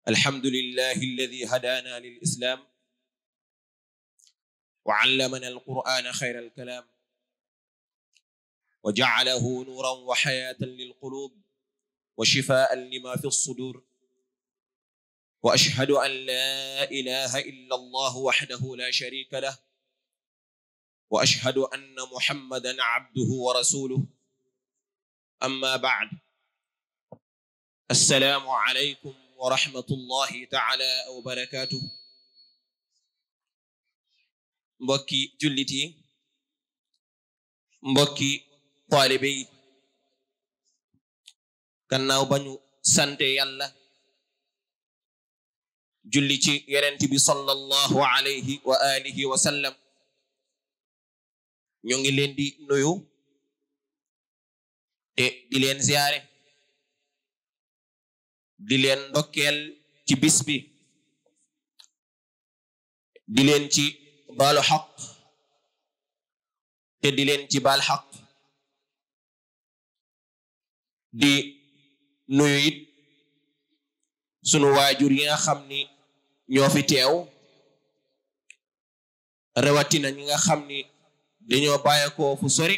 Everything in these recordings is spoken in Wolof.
الحمد لله الذي هدانا للإسلام وعلمنا القرآن خير الكلام وجعله نورا وحياة للقلوب وشفاء لما في الصدور وأشهد أن لا إله إلا الله وحده لا شريك له وأشهد أن محمدا عبده ورسوله أما بعد السلام عليكم wa rahmatullahi taala wa barakaatu. Mbokki jullit yi, mbokki taalibe yi, gannaaw bañu sante yàlla julli ci yonent bi sallallahu alayhi wa alihi wa sallam, ñu ngi leen di nuyu te di leen ziyaare, di leen ndokkeel ci bis bi, di leen ci baalu xaq te di leen ci baal xaq, di nuyu it sunu waajur yi nga xam ni ñoo fi teew, rawatina ñi nga xam ni dañoo bàyyeekoo fu sori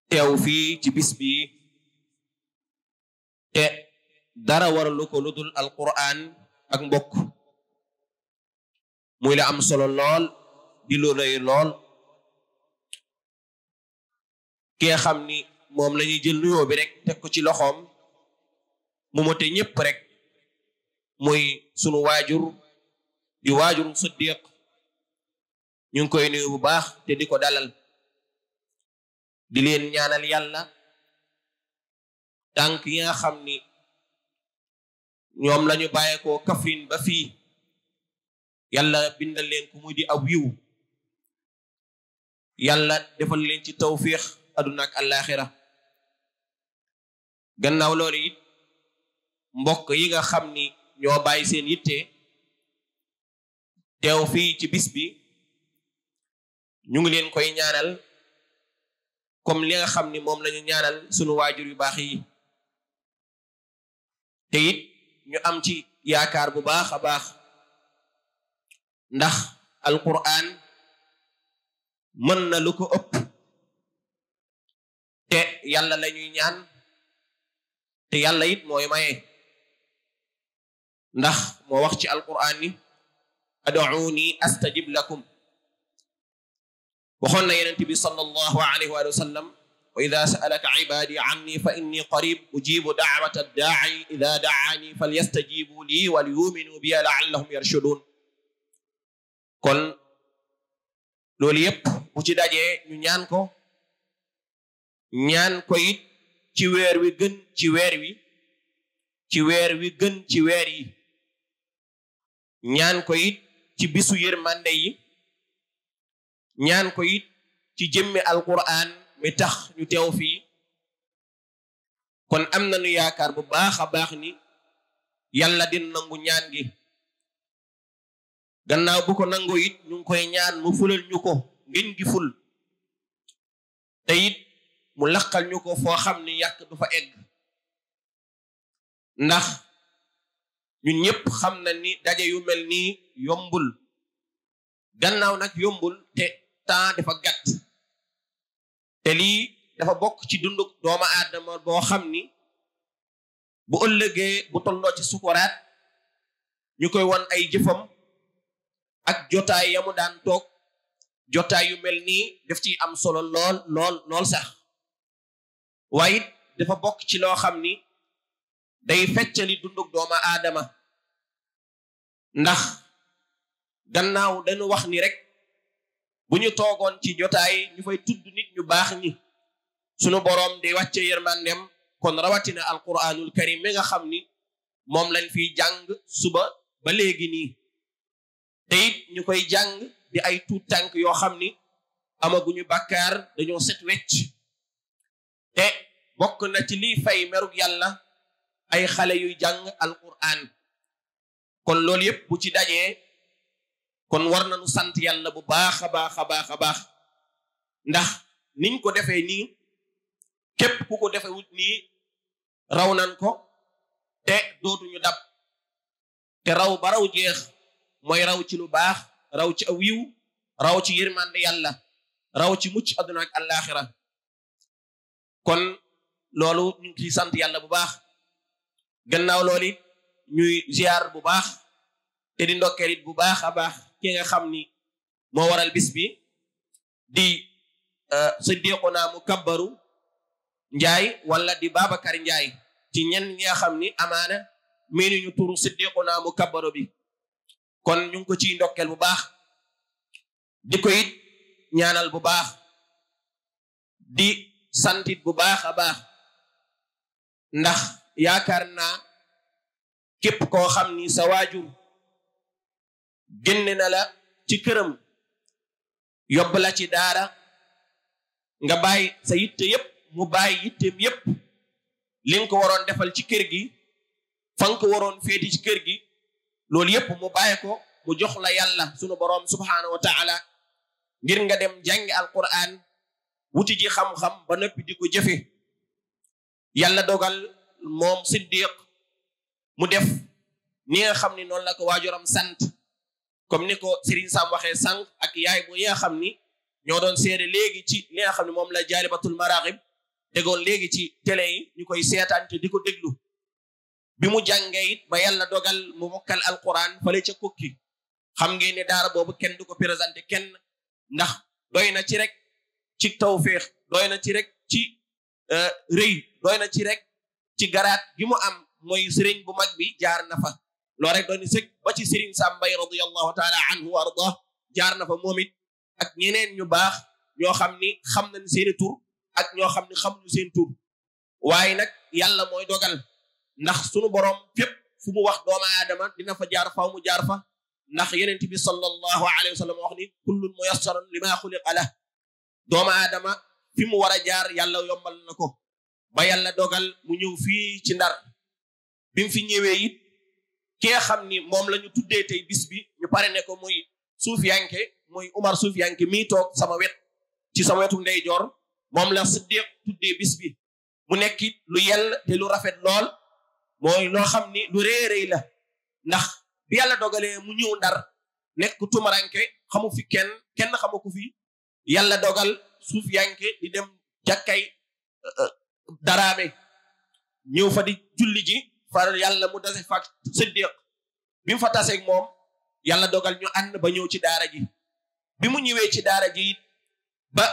teew fii ci bis bi te dara waralu ko lu dul alquran ak mbokk, muy la am solo lool di lu rëy lool. ki nga xam ni moom la ñuy jël nuyoo bi rek teg ko ci loxoom mu mote ñépp rek, muy sunu waajur di waajur Siddiq, ñu ngi koy nuyu bu baax te di ko dalal, di leen ñaanal yàlla tànk yi nga xam ni ñoom lañu bàyyeekoo Kaffrine ba fii, yàlla bindal leen ku muy di aw yiw, yàlla defal leen ci tawfiix aduna ak àllaaxira. gannaaw loolu it mbokk yi nga xam ni ñoo bàyyi seen yitte teew fii ci bis bi, ñu ngi leen koy ñaanal comme li nga xam ni moom lañu ñaanal sunu waajur yu baax yi, te it ñu am ci yaakaar bu baax a baax, ndax alquran mën na lu ko ëpp, te yàlla la ñuy ñaan, te yàlla it mooy maye, ndax moo wax ci alquran ni ad'uuni astajib lakum. waxoon na yonent bi sallallahu alayhi wa sallam wa idha sa'alaka ibadi anni fa inni qarib ujibu da'wata ad-da'i idha da'ani falyastajibu li wal yu'minu bi la'allahum yarshudun. kon loolu yépp bu ci dajee ñu ñaan ko it ci weer wi gën ci weer wi, ci weer wi gën ci weer yi, ñaan ko it ci bisu yërmande yi, ñaan ko it ci jëmmi alquran mi tax ñu teew fii. kon am nañu yaakaar bu baax a baax ni yàlla dina nangu ñaan gi. gannaaw bu ko nangu it ñu ngi koy ñaan mu fulal ñu ko ngeen gi ful, te it mu laqal ñu ko foo xam ni yàq du fa egg, ndax ñun ñëpp xam na ni daje yu mel nii yombul. gannaaw nag yombul te temps dafa gàtt, te lii dafa bokk ci dundu doomu aadama boo xam ni bu ëllëgee bu tolloo ci sukuraat ñu koy won ay jëfam ak jotaay yamu daan toog. jotaay yu mel nii daf ciy am solo lool sax, waaye it dafa bokk ci loo xam ni day feccali dunduk doomu aadama, ndax gannaaw dañu wax ni rek bu ñu toogoon ci jotaay ñu fay tudd nit ñu baax ñi, sunu boroom di wàcce yërmandem. kon rawatina alquranul karim mi nga xam ni moom lañ fiy jàng suba ba léegi nii, te it ñu koy jàng di ay tuut tànk yoo xam ni amaguñu bàkkaar, dañoo set wecc. te bokk na ci liy fay merug yàlla ay xale yuy jàng alquran kon loolu yépp bu ci dajee kon war nañu sant yàlla bu baax a baax a baax a baax ndax niñ ko defee nii képp ku ko defee wut nii raw nan ko te dootuñu dab te raw ba raw jeex mooy raw ci lu baax raw ci aw yiw raw ci yërmande yàlla raw ci mucc àdduna ak àllaaxira kon loolu ñu ngi ciy sant yàlla bu baax gannaaw loolu it ñuy ziar bu baax te di ndokkeel it bu baax a baax ki nga xam ni moo waral bis bi di Siddiquna Mukabbaru Njaay wala di Babacar Njaay ci ñenn ñi nga xam ni amaana meenu turu Siddiquna Mukabbaru bi kon ñu ngi ko ciy ndokkeel bu baax di ko it ñaanal bu baax di santit bu baax a baax ndax yaakaar naa képp koo xam ni sa waajur génne na la ci këram yóbbu la ci daara nga bàyyi sa yitte yépp mu bàyyi yitteem yépp li nga ko waroon defal ci kër gi fa nga ko waroon féeti ci kër gi loolu yépp mu bàyyi ko mu jox la yàlla sunu boroom subhaanahu wa taala ngir nga dem jàngi alquran wuti ji xam-xam ba noppi di ko jëfe yàlla dogal moom Siddiq mu def ni nga xam ni noonu la ko waajuram sant comme ni ko Serigne Sam waxee sànq ak yaay bu nga xam ni ñoo doon seede léegi ci li nga xam ne moom la Jaalibatul Maraaxib tegoon léegi ci télé yi ñu koy seetaan te di ko déglu bi mu jàngee it ba yàlla dogal mu mokkal alquran fale ca kokki xam ngeen ne daara boobu kenn du ko présenté kenn ndax doy na ci rek ci tawféex doy na ci rek ci rëy doy na ci rek ci garaat gi mu am mooy sëriñ bu mag bi jaar na fa loo rek doon sëg ba ci sëriñ Sam Mbaye radiyallahu taala anhu wa arda jaar na fa moom it ak ñeneen ñu baax ñoo xam ni xam nañ seeni tur ak ñoo xam ni xamuñu seen tur waaye nag yàlla mooy dogal ndax sunu boroom fépp fu mu wax doomu aadama dina fa jaar faw mu jaar fa ndax yenent bi sallallahu alayhi wa sallam wax ni kullun muyassarun lima xuliqa lah doomu aadama fi mu war a jaar yàlla yombal na ko ba yàlla dogal mu ñëw fii ci Ndar bi mu fi ñëwee it ki nga xam ni moom la ñu tuddee tey bis bi ñu pare ne ko muy Suufiyanke muy Umar Suufiyanke mii toog sama wet ci sama wetu ndeyjoor moom la Siddiq tuddee bis bi mu nekk it lu yell te lu rafet lool mooy loo xam ni lu réeréy la ndax bi yàlla dogalee mu ñëw Ndar nekk tumaranke xamu fi kenn xamu ko fi yàlla dogal Suufiyanke di dem jàkkay Daraame ñëw fa di julli ji far yàlla mu tase fa Siddiq bi mu fa taseeg moom yàlla dogal ñu ànd ba ñëw ci daara ji bi mu ñëwee ci daara ji it ba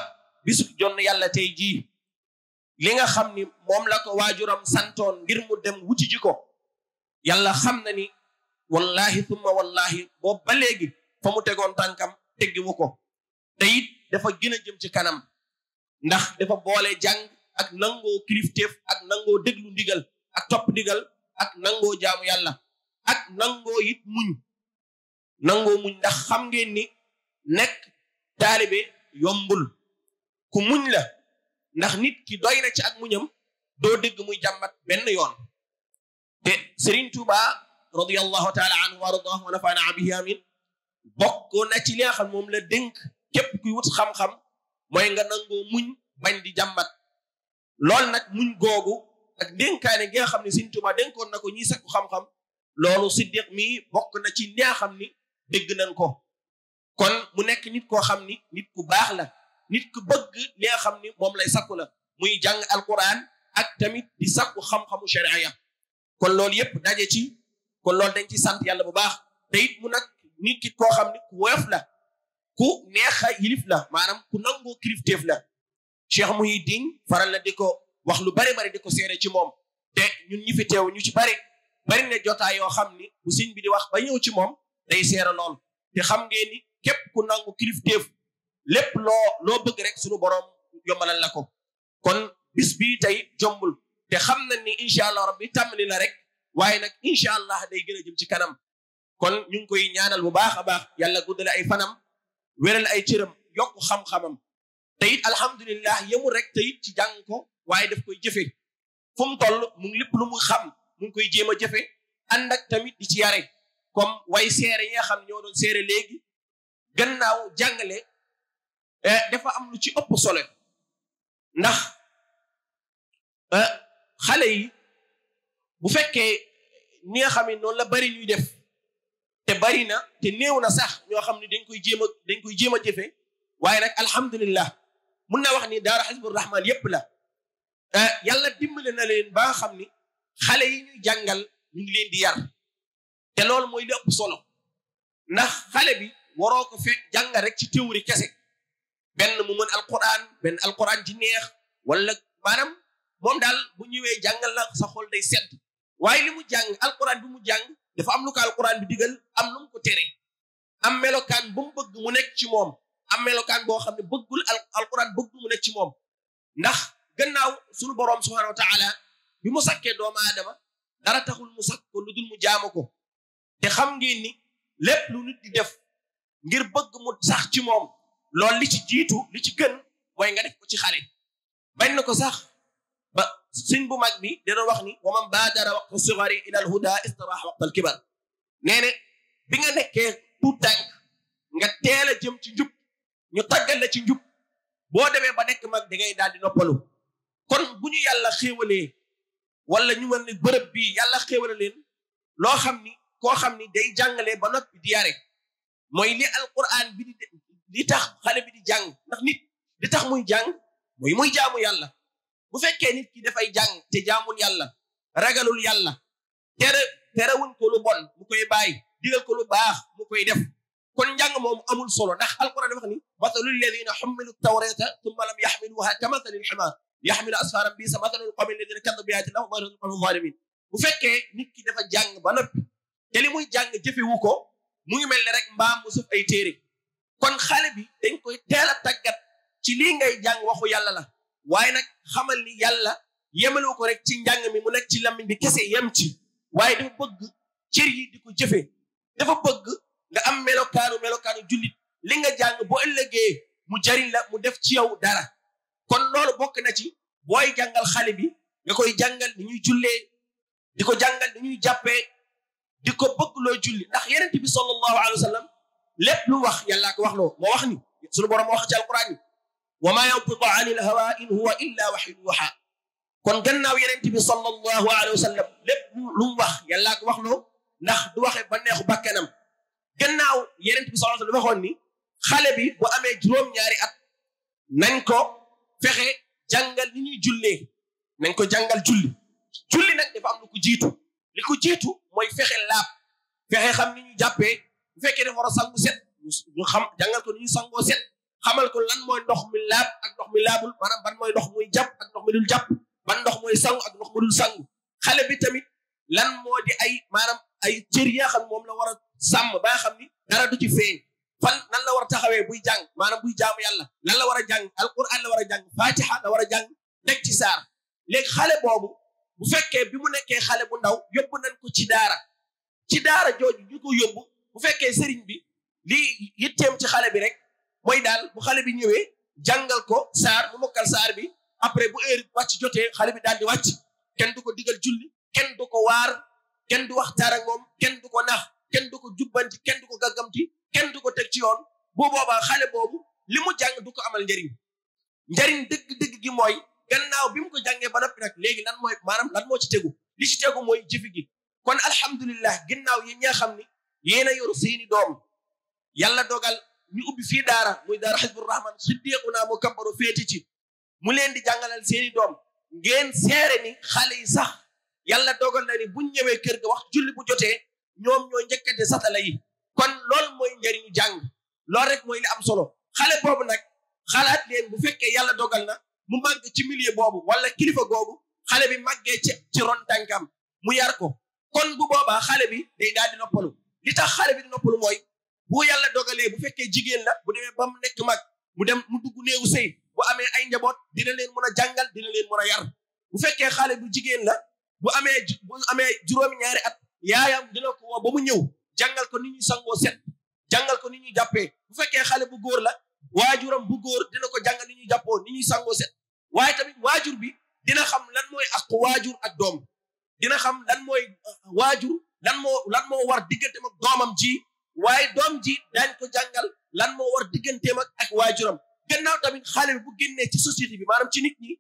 bisu jonn yàlla tey jii li nga xam ni moom la ko waajuram santoon ngir mu dem wuti ji ko yàlla xam na ni wallahi thumma wallahi boobu ba léegi fa mu tegoon tànkam teggiwu ko te it dafa gën a jëm ci kanam ndax dafa boole jàng ak nangoo kilifteef ak nangoo déglu ndigal ak topp ndigal ak nangoo jaamu yàlla ak nangoo it muñ ndax xam ngeen ni nekk taalibe yombul ku muñ la ndax nit ki doy na ci ak muñam doo dégg muy jàmbat benn yoon te Serigne Touba radiyallahu taala anhu wa ardahu wa nafana bihi amin bokk na ci li nga xam moom la dénk képp kuy wut xam-xam mooy nga nangoo muñ bañ di jàmbat lool nag muñ googu ak dénkaane gi nga xam ne Serigne Touba dénkoon na ko ñi sakku xam-xam loolu Siddiq mi bokk na ci li nga xam ni dégg nañ ko kon mu nekk nit koo xam ni nit ku baax la nit ku bëgg li nga xam ni moom lay sakku la muy jàng alquran ak tamit di sakku xam-xamu sharia kon loolu yépp daje ci kon loolu dañ ci sant yàlla bu baax te it mu nag nit ki koo xam ni ku woyof la ku neexa yilif la maanaam ku nangoo kilifteef la Cheikh Mouhidine faral na di ko wax lu bari di ko seere ci moom te ñun ñi fi teew ñu ci bari na jotaay yoo xam ni bu sëñ bi di wax ba ñëw ci moom day seere lool te xam ngeen ni képp ku nangu kilifteef lépp loo bëgg rek sunu boroom yombalal la ko kon bis bii tey jombul te xam na ni incha allah rabbi tàmbali la rek waaye nag incha allah day gën a jëm ci kanam kon ñu ngi koy ñaanal bu baax a baax yàlla guddale ay fanam wéral ay cëram yokk xam-xamam te it alhamdulillah yemul rek te it ci jàng ko waaye daf koy jëfe fu mu toll mu ngi lépp lu mu xam mu ngi koy jéem a jëfe ànd ak tamit di ci yare comme way seere yi nga xam ne ñoo doon seere léegi gannaaw jàngale dafa am lu ci ëpp solo ndax xale yi bu fekkee ni nga xam ne noonu la bari ñuy def te bari na te néew na sax ñoo xam ne dañ koy jéem a jëfe waaye nag alhamdulillah mun na wax ni daara Hizbur Rahman yépp la yàlla dimbale na leen ba nga xam ni xale yi ñuy jàngal ñu ngi leen di yar te loolu mooy li ëpp solo ndax xale bi waroo ko fekk jàngal rek ci théorie kese benn mu mën alquran ci neex wala maanaam moom daal bu ñëwee jàngal la sa xol day sedd waaye li mu jàng alquran bi mu jàng dafa am lu ko alquran bi digal am lu mu ko tere am melokaan bu mu bëgg mu nekk ci moom am melokaan boo xam ne bëggul alquran bëggul mu nekk ci moom ndax gannaaw suñu boroom subhanahu wa taala bi mu sakkee doomu aadama dara taxul mu sakk ko lu dul mu jaamu ko te xam ngeen ni lépp lu nit di def ngir bëgg mu sax ci moom loolu li ci jiitu li ci gën mooy nga def ko ci xale bañ na ko sax ba sëñ bu mag bi dana wax ni wa man baadara waqta sigari ila al huda istiraha waqta al kibar nee ne bi nga nekkee tout tànk nga teel a jëm ci njub ñu tàggal la ci njub boo demee ba nekk mag da ngay daal di noppalu kon bu ñu yàlla xéewalee wala ñu mën ne bërëb bii yàlla xéewale leen loo xam ni koo xam ni day jàngalee ba noppi di yare mooy li alquran bi di tax xale bi di jàng ndax nit di tax muy jàng mooy muy jaamu yàlla bu fekkee nit ki dafay jàng te jaamul yàlla ragalul yàlla terewuñ ko lu bon mu koy bàyyi digal ko lu baax mu koy def kon njàng moom amul solo ndax alquran dafa wax ni mathalu alladina xummilu tawrata thumma lam yaxmiluha kamathali alximar yaxmilu asfaran bisa mathalu alqawmi alladina kadabu bi ayaati llahi wa dhalika alqawmu zalimin bu fekkee nit ki dafa jàng ba noppi te li muy jàng jëfewu ko mu ngi mel ne rek mbaam mu sëf ay téere kon xale bi dañ koy teel a tàggat ci lii ngay jàng waxu yàlla la waaye nag xamal ni yàlla yemalewu ko rek ci njàng mi mu nekk ci lammiñ bi kese yem ci waaye dafa bëgg cër yi di ko jëfe dafa bëgg nga am melokaanu jullit li nga jàng boo ëllëgee mu jariñ la mu def ci yow dara kon loolu bokk na ci booy jàngal xale bi nga koy jàngal ni ñuy jullee di ko jàngal ni ñuy jàppee di ko bëgg loo julli ndax yenent bi sallallahu alayhi wa sallam lépp lu wax yàllaa ko wax loo moo wax ni suñu borom moo wax ci alquran ni wa ma yantiqu anil hawa in huwa illa wahyun yuha kon gannaaw yenent bi sallallahu alayhi wa sallam lépp lu mu wax yàllaa ko wax loo ndax du waxe ba neexu bakkanam gannaaw yenent bi sallallahu alayhi wa sallam waxoon ni xale bi bu amee juróom-ñaari at nañ ko fexe jàngal ni ñuy jullee nañ ko jàngal julli nag dafa am lu ko jiitu li ko jiitu mooy fexe laab fexe xam ni ñu jàppee bu fekkee dafa war a sangu set ñu xam jàngal ko ni ñu sangoo set xamal ko lan mooy ndox mi laab ak ndox mi laabul maanaam ban mooy ndox muy jàpp ak ndox mi dul jàpp ban ndox mooy sangu ak ndox mi dul sangu xale bi tamit lan moo di ay maanaam ay cër yi nga xam moom la war a sàmm ba nga xam ni dara du ci feeñ fan nan la war a taxawee buy jàng maanaam buy jaamu yàlla lan la war a jàng alquran la war a jàng fatiha la war a jàng teg ci saar léegi xale boobu bu fekkee bi mu nekkee xale bu ndaw yóbbu nañ ko ci daara jooju ñu ko yóbbu bu fekkee sëriñ bi lii yitteem ci xale bi rek mooy daal bu xale bi ñëwee jàngal ko saar mu mokkal saar bi après bu heure wàcc jotee xale bi daal di wàcc kenn du ko digal julli kenn du ko waar kenn du waxtaan ak moom kenn du ko nax kenn du ko jubbanti kenn du ko gàggamti kenn du ko teg ci yoon bu boobaa xale boobu li mu jàng du ko amal njariñ dëgg-dëgg gi mooy gannaaw bi mu ko jàngee ba noppi nag léegi lan moo ci tegu li ci tegu mooy jëfi gi kon alhamdulillah ginnaaw yi ñaa xam ni yéen a yor seeni doom yàlla dogal ñu ubbi fii daara muy daara Hizbur Rahman siddiquna mu kabbaru féeti ci mu leen di jàngalal seeni doom ngeen seere ni xale yi sax yàlla dogal na ni buñ ñëwee kër ga wax julli bu jotee ñoom ñoo njëkkante satala yi kon loolu mooy njariñu jàng loolu rek mooy li am solo xale boobu nag xalaat leen bu fekkee yàlla dogal na mu màgg ci milieu boobu wala kilifa googu xale bi màggee ci ron tànkam mu yar ko kon bu boobaa xale bi day daal di noppalu li tax xale bi di noppalu mooy bu yàlla dogalee bu fekkee jigéen la bu demee ba mu nekk mag mu dem mu dugg néegu sëy bu amee ay njaboot dina leen mën a jàngal dina leen mën a yar bu fekkee xale bu jigéen la bu amee juróomi-ñaari at yaayam dina ko woo ba mu ñëw jàngal ko ni ñuy sangoo set jàngal ko ni ñuy jàppee bu fekkee xale bu góor la waajuram bu góor dina ko jàngal ni ñuy jàppoo ni ñuy sangoo set waaye tamit waajur bi dina xam lan mooy ak waajur ak doom dina xam lan mooy waajur lan moo war digganteem ak doomam ji waaye doom ji daañ ko jàngal lan moo war digganteem ak waajuram gannaaw tamit xale bi bu génnee ci société bi maanaam ci nit ñi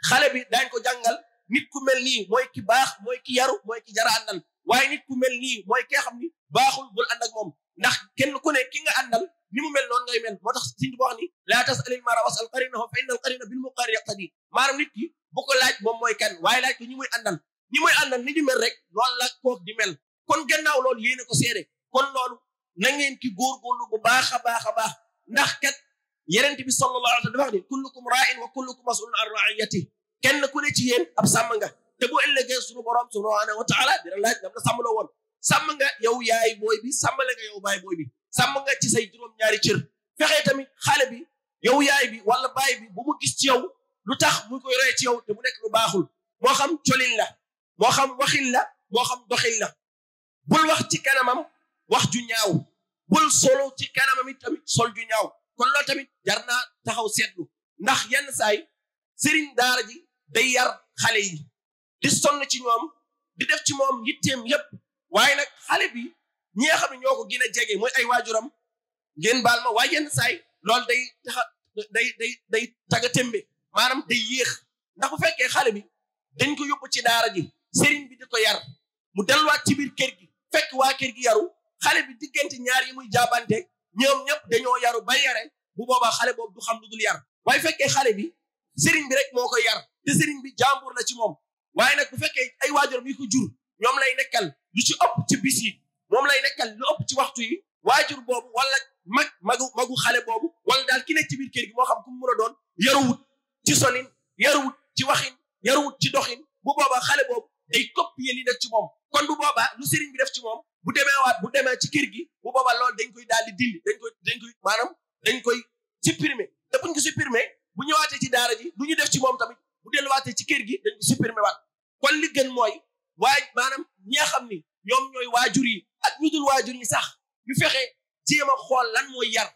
xale bi daañ ko jàngal nit ku mel nii mooy ki baax mooy ki yaru mooy ki jara àndal waaye nit ku mel nii mooy ki xam ni baaxul bul ànd ak moom ndax kenn ku ne ki nga àndal ni mu mel noonu ngay mel moo tax Sëriñ Tuubaa wax ni laa tas'alil mar'a was'al qarinahu fa inna al qarina bil muqarrin yaqtadi maanaam nit ki bu ko laaj moom mooy kan waaye laaj ko ñi muy àndal ni ñu mel rek loolu la kook di mel kon gannaaw loolu yéene ko seede kon loolu na ngeen ki góorgóorlu bu baax a baax a baax ndax kat Yonent bi sallallahu alayhi wa sallam dafa wax ni kullukum raa'in wa kullukum mas'ulun an ra'iyatihi kenn ku ne ci yéen ab sàmm nga te bu ëllëgee suñu borom subhanahu wa ta'ala dina laaj dam la sàmm la woon sàmm nga yow yaay booy bi sàmmale nga yow baay booy bi sàmm nga ci say juróom-ñaari cër fexe tamit xale bi yow yaay bi wala baay bi bu mu gis ci yow lu tax mu koy roy ci yow te mu nekk lu baaxul moo xam colin la moo xam waxin la moo xam doxin la bul wax ci kanamam wax ju ñaaw bul solo ci kanamam it tamit sol ju ñaaw kon loolu tamit jar naa taxaw seetlu ndax yenn saay sëriñ daara ji day yar xale yi di sonn ci ñoom di def ci moom yitteem yépp waaye nag xale bi ñi nga xam ne ñoo ko gën a jege mooy ay waajuram ngeen baal ma waaye yenn saay loolu day taga tembe maanaam day yéex ndax bu fekkee xale bi dañ ko yóbbu ci daara ji sëriñ bi di ko yar mu delluwaat ci biir kër gi fekk waa kër gi yaru xale bi diggante ñaar yi muy jaabante ñoom ñëpp dañoo yaru ba yare bu boobaa xale boobu du xam lu dul yar waaye fekkee xale bi sëriñ bi rek moo koy yar te sëriñ bi jàmbur la ci moom waaye nag bu fekkee ay waajuram yi ko jur ñoom lay nekkal lu ci ëpp ci bis yi moom lay nekkal lu ëpp ci waxtu yi waajur boobu wala magu xale boobu wala daal ki nekk ci biir kër gi moo xam ku mu mën a doon yaruwut ci sonin yaruwut ci waxin yaruwut ci doxin bu boobaa xale boobu day copier li nekk ci moom kon bu boobaa lu sëriñ bi def ci moom bu demee ci kër gi bu boobaa loolu dañ koy daal di dindi dañ koy maanaam dañ koy supprimer te buñ ko supprimer bu ñëwaatee ci daara ji lu ñu def ci moom tamit bu delluwaatee ci kër gi dañ ko supprimer waat kon li gën mooy waaye maanaam ñi nga xam ni ñoom ñooy waajur yi ak ñu dul waajur yi sax ñu fexe jéem a xool lan mooy yar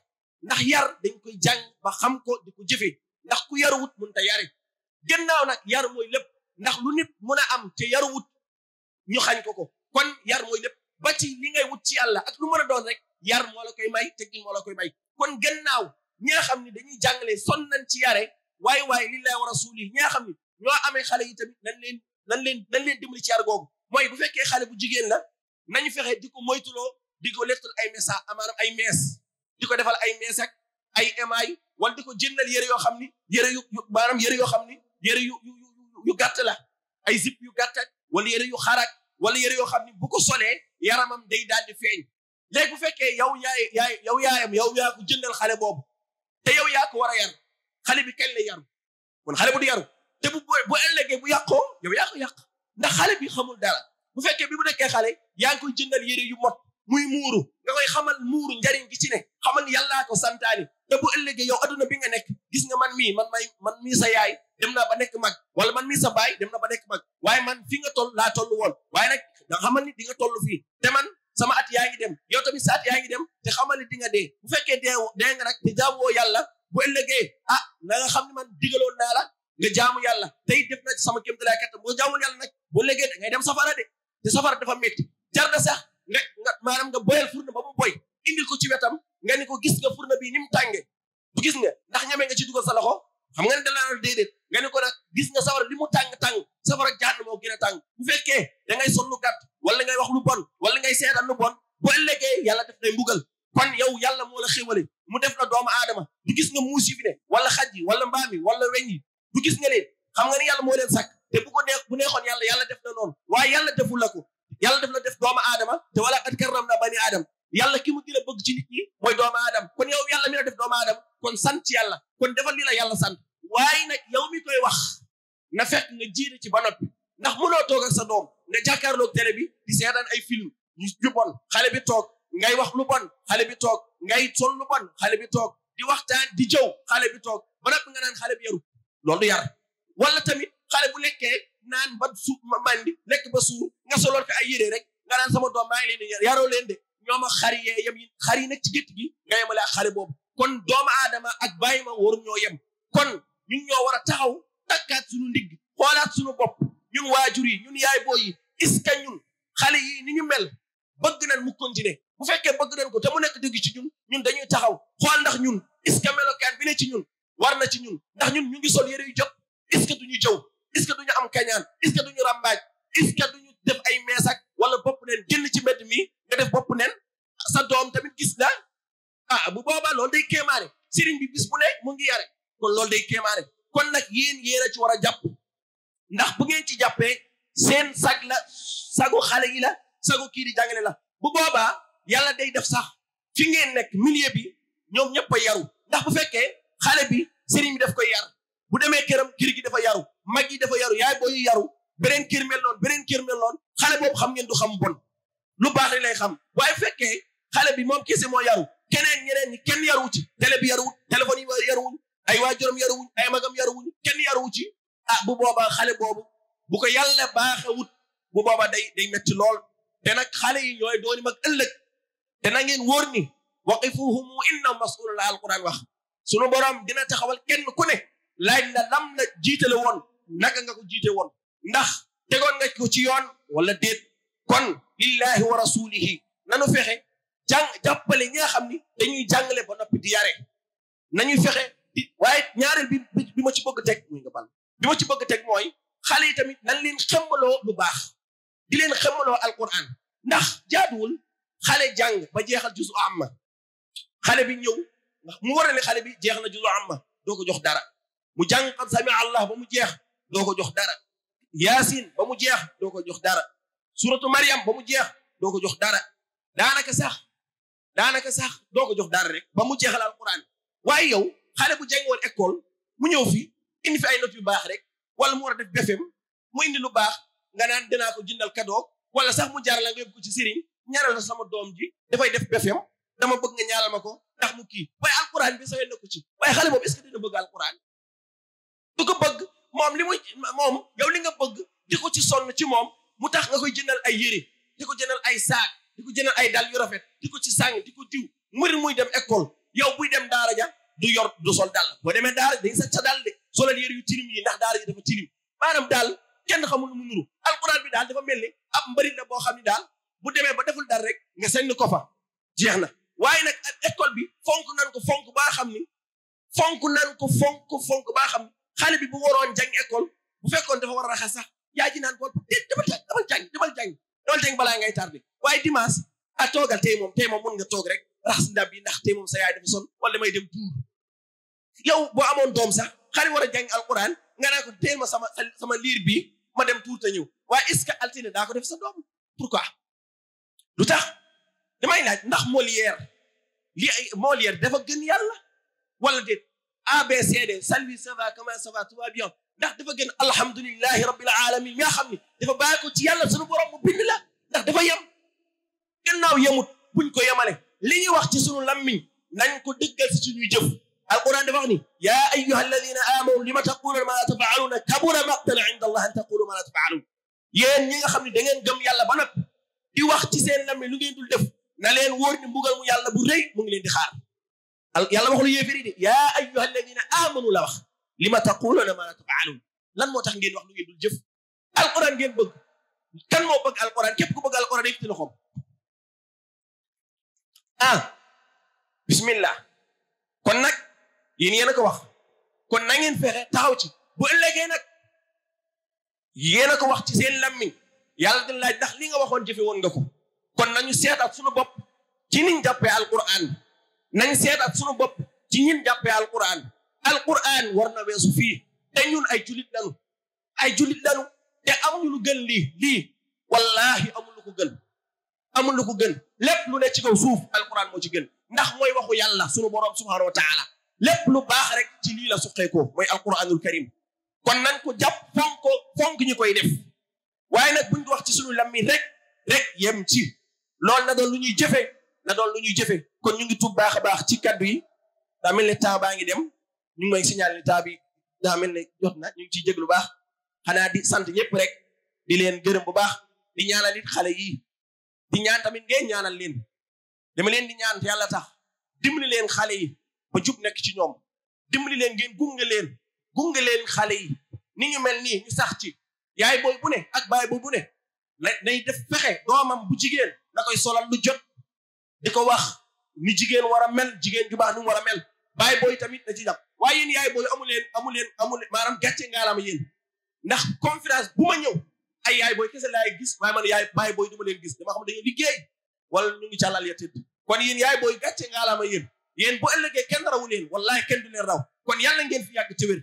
ndax yar dañ koy jàng ba xam ko di ko jëfee ndax ku yaruwut mun ta yare gannaaw nag yar mooy lépp ndax lu nit mun a am te yaruwut ñu xañ ko kon yar mooy lépp ba ci li ngay wut ci yàlla ak lu mën a doon rek yar moo la koy may teggin moo la koy may kon gannaaw ñi nga xam ni dañuy jàngale son nañ ci yare waaye lillahi wa rasuli ñi nga xam ni ñoo amee xale yi tamit nan leen dimbali ci yar googu mooy bu fekkee xale bu jigéen la nañu fexe di ko moytuloo di ko lettul ay message maanaam ay mees di ko defal ay mees ak ay emaay wala di ko jëndal yére yoo xam ni yére yoo xam ni yére yu gàtt la ay zip yu gàtt wala yére yu xarak wala yére yoo xam ni bu ko solee yaramam day daal di feeñ léegi bu fekkee yow yaayam yaa ko jëndal xale boobu te yow yaa ko war a yar xale bi kañ lay yaru kon xale bu du yaru te bu ëllëgee bu yàqoo yow yaa ko yàq ndax xale bi xamul dara bu fekkee bi bu nekkee xale yaa ngi koy jëndal yére yu mot muy muuru nga koy xamal muuru njariñ gi ci ne xamal yàllaa ko santaani te bu ëllëgee yow adduna bi nga nekk gis nga man mii sa yaay dem naa ba nekk mag wala man mii sa baay dem na ba nekk mag waaye man fi nga toll laa toll woon waaye nag nga xamal ni di nga toll fii te man sama at yaa ngi dem yow tamit sa at yaa ngi dem te xamal ni di nga dee bu fekkee dee nga nag te jaamoo yàlla bu ëllëgee na nga xam ne man digaloon naa la nga jaamu yàlla tey def na ci sama kéemtalaay kattan boo jaamul yàlla nag bu ëllëgee da ngay dem safara de te safara dafa métti jar na sax nga maanaam nga boyal furna ba mu boy indil ko ci wetam nga ni ko gis nga furna bii ni mu tànge bu gis nga ndax ñame nga ci dugal sa loxo xam nga ne dalaa déedéet nga ni ko nag gis nga safara li mu tàng safara jaan moo gën a tàng bu fekkee da ngay sol lu gàtt wala ngay wax lu bon wala ngay seetaan lu bon bu ëllëgee yàlla def lay mbugal kon yow yàlla moo la xéwale mu def la doomu aadama du gis nga muus yi fi ne wala xaj yi wala mbaam yi wala weñ yi du gis nga leen xam nga ni yàlla moo leen sàkk te bu neexoon yàlla def na noonu waaye yàlla deful la ko yàlla def la def doomu aadama te wala qad karramna bani aadama yàlla ki mu gën a bëgg ci nit ñi mooy doomu aadama kon yow yàlla mi la def doomu aadama kon sant yàlla kon defal li la yàlla sant waaye nag yow mi koy wax na fekk nga jiite ci ba noppi ndax mënoo toog ak sa doom nga jàkkaarloog télé bi di seetaan ay film yu bon xale bi toog ngay wax lu bon xale bi toog ngay sol lu bon xale bi toog di waxtaan di jëw xale bi toog ba noppi nga naan xale bi yaru loolu du yar wala tamit xale bu lekkee naan ba suuf mandi lekk ba suur nga solool ko ay yére rek nga naan sama doom maa ngi leen di yaroo leen de ñoom ak xar yee yem yi xar yi nekk ci gétt gi nga yemale ak xale boobu kon doomu aadama ak bàyyi ma waru ñoo yem kon ñun ñoo war a taxaw takkaat suñu ndigg xoolaat suñu bopp ñun waajur yi ñun yaay booy yi est-ce que ñun xale yi ni ñu mel bëgg nañ mu continuer bu fekkee bëgg nañ ko te mu nekk dëgg ci ñun dañuy taxaw xool ndax ñun est-ce que melokaan bi ne ci ñun war na ci ñun ndax ñun ñu ngi sol yére yu jot est-ce que duñu jëw est-ce que duñu am kañaan est-ce que duñu rambaaj est-ce que duñu def ay meesak wala bopp neen génn ci mbedd mi nga def bopp neen sa doom tamit gis la bu boobaa loolu day kéemaane sëriñ bi bis bu ne mu ngi yare kon loolu day kéemaane kon nag yéen a ci war a jàpp ndax bu ngeen ci jàppee seen sag la sagu xale yi la sagu kii di jàngale la bu boobaa yàlla day def sax fi ngeen nekk milieu bi ñoom ñëpp a yaru ndax bu fekkee xale bi sëriñ bi daf koy yar bu demee këram kër gi dafa yaru mag yi dafa yaru yaay booyu yaru beneen kër mel noonu xale boobu xam ngeen du xam bon lu baax rek lay xam waaye fekkee xale bi moom kese moo yaru ñeneen ñi kenn yaru ci télé bi yaruwut téléphone yi yaruwuñ ay waajuram yaruwuñ ay magam yaruwuñ kenn yaruwu ci bu boobaa xale boobu bu ko yàlla baaxewut bu boobaa day metti lool te nag xale yi ñooy dooni mag ëllëg te na ngeen wóor ni waqifuhum innahum mas'ulun la alquran wax sunu borom dina taxawal kenn ku ne laaj la lam la jiitale woon naka nga ko jiite woon ndax tegoon nga ko ci yoon wala déet kon lillahi wa rasulihi nanu fexe jàppale ñi nga xam ni dañuy jàngale ba noppi di yare nañuy fexe waaye ñaareel bi ma ci bëgg teg muy nga bal bi ma ci bëgg teg mooy xale yi tamit nan leen xemmaloo lu baax di leen xemmaloo alquran ndax jaaduwul xale jàng ba jeexal juzu amma xale bi ñëw ndax mu war a ne xale bi jeex na juzu amma doo ko jox dara mu jàng qad sami allah ba mu jeex doo ko jox dara yaasin ba mu jeex doo ko jox dara suratu Maryam ba mu jeex doo ko jox dara daanaka sax doo ko jox dara rek ba mu jeexal alquran waaye yow xale bu jàngoon école mu ñëw fi indi fi ay notes yu baax rek wala mu war a def BFEM mu indi lu baax nga naan dinaa ko jëndal cadeau wala sax mu jaar la nga yóbbu ko ci sëriñ ñaaral sama doom ji dafay def BFEM dama bëgg nga ñaaral ma ko ndax mu kii waaye alquran bi sawee na ko ci waaye xale boobu est-ce que dina bëgg alquran du ko bëgg moom yow li nga bëgg di ko ci sonn ci moom mu tax nga koy jëndal ay yére di ko jëndal ay saak di ko jëndal ay dal yu rafet di ko ci sàng di ko diw muy dem école yow buy dem daara ja du sol dal boo demee daara dañ sa dal de solal yére yu tilim yi ndax daara ji dafa tilim maanaam daal kenn xamul lu mu nuru alquran bi daal dafa mel ni ab mbarit la boo xam ne daal bu demee ba deful dal rek nga sànni ko fa jeex na waaye nag école bi fonk nan ko fonk baa xam ni xale bi bu waroon jàng école bu fekkoon dafa war a raxas sax yaa ji naan ko demal jàng balaa ngay tardé waaye dimanche toogal tey moom mën nga toog rek raxas ndab yi ndax tey moom sa yaay dafa son wala damay dem tuur yow boo amoon doom sax xale war a jàng alquran nga naa ko teel ma sama liir bi ma dem tuur te ñëw waaye est-ce que altine daa ko def sa doom pourquoi lu tax damay laaj ndax Molière dafa gën yàlla wala déet ABCD salvi ça va comment ça va tout va bien ndax dafa gën alhamdulillahi rabbil alamin nga xam ni dafa bàyyi ko ci yàlla sunu borom mu bind la ndax dafa yem gannaaw yemut buñ ko yemale li ñuy wax ci sunu lammiñ nañ ko dëggal ci suñuy jëf alquran dafa wax ni ya ayyuha alladina amanu lima taquluna ma la tafaaluna kabura maqtan inda allah an taqulu ma la tafaalun yéen ñi nga xam ne da ngeen gëm yàlla ba noppi di wax ci seen lammiñ lu ngeen dul def na leen wóor ni mbugal mu yàlla bu rëy mu ngi leen di xaar yàlla waxul yéefiri de ya ayyuha alladina amanu la wax lima taquluna ma la tafaalun lan moo tax ngeen wax lu ngeen dul jëf alquran ngeen bëgg kan moo bëgg alquran képp ku bëgg alquran yëkkati loxoom bismillah kon nag yéen a ko wax kon na ngeen fexe taxaw ci bu ëllëgee nag yéen a ko wax ci seen lammiñ yàlla dina laaj ndax li nga waxoon jëfe woon nga ko kon nañu seetaat suñu bopp ci niñ jàppee alquran nañ seetaat suñu bopp ci ñin jàppee alquran war na weesu fii te ñun ay julit lanu te amuñu lu gën lii wallahi amul lu ko gën lépp lu ne ci kaw suuf alquran moo ci gën ndax mooy waxu yàlla sunu borom subhanahu wa taala lépp lu baax rek ci lii la suqeekoo mooy alquranul karim kon nañ ko jàpp fonk ñi koy def waaye nag buñ ko wax ci sunu lammiñ rek yem ci loolu na doon lu ñuy jëfe kon ñu ngi tuub baax a baax ci kaddu yi daa mel ne temps baa ngi dem ñu ngi may signaler temps bi daa mel ne jot na ñu ngi ciy jég lu baax xanaa di sant ñëpp rek di leen gërëm bu baax di ñaanal it xale yi di ñaan tamit ngeen ñaanal leen dama leen di ñaan te yàlla tax dimbali leen xale yi ba jub nekk ci ñoom dimbali leen ngeen gunge leen xale yi ni ñu mel nii ñu sax ci yaay booy bu ne ak baay booy bu ne nay def fexe doomam bu jigéen na koy solal lu jot di ko wax ni jigéen war a mel jigéen ju baax ni mu war a mel baay booy tamit na ci jàpp waaye yéen yaay booy amu leen maanaam gàcce ngaalaama yéen ndax conférence bu ma ñëw ay yaay booy kese laay gis waaye man yaay baay booy du ma leen gis dama xam dañuy liggéey wala ñu ngi càllal ya tëdd kon yéen yaay booy gàcce ngaalaama yéen bu ëllëgee kenn rawu leen wallahi kenn du leen raw kon yàlla ngeen fi yàgg ci wér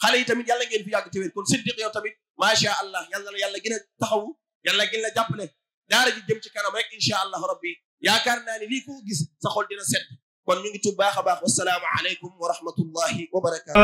xale yi tamit yàlla ngeen fi yàgg ci wér kon Siddiq yow tamit macha allah yàlla la yàlla gën a taxawu yàlla gën la jàppale daara ji jëm ci kanam rek incha allah rabbi yaakaar naa ni lii ko gis sa xol dina set kon ñu ngi tudd baax a baax wasalaamu aleykum wa rahmatullahi wa barakatuh